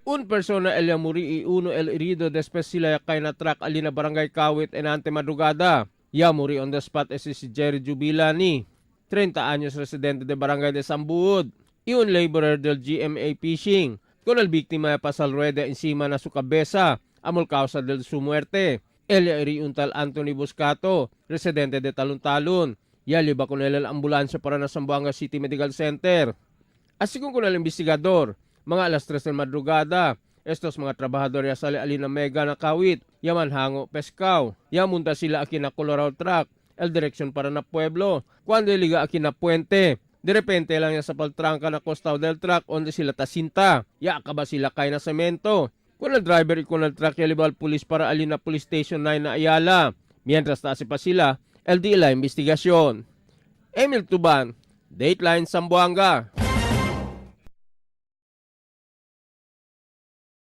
Un persona el ya muri y uno el herido después sila ya kay na truck ali na barangay Kawit enante madrugada. Ya muri on the spot ese si Jerry Jubila ni 30 años, residente de barangay de Sambuod y un laborer del GMA Fishing. Con el víctima ya pasal rueda encima na su cabeza, amol causa de su muerte. El ya iri un tal Anthony Buscato, residente de Talon-Talon. Ya liba con él el ambulancia para na Zamboanga City Medical Center. Así con el investigador, mga alas 3 ng madrugada, estos mga trabahador ya sali alin na mega na kawit, yaman hango peskaw. Ya munta sila aki na Colorado truck, el dirección para na pueblo. Cuando liga aki na puente, de repente lang ya sa paltrangka na costado del truck onde sila tasinta. Ya akaba sila kay na semento. Con el driver y con el truck ya liba al pulis para alin na police station 9 na Ayala. Mientras taasi pa sila, el di la investigasyon. Emil Tuban, Dateline Zamboanga.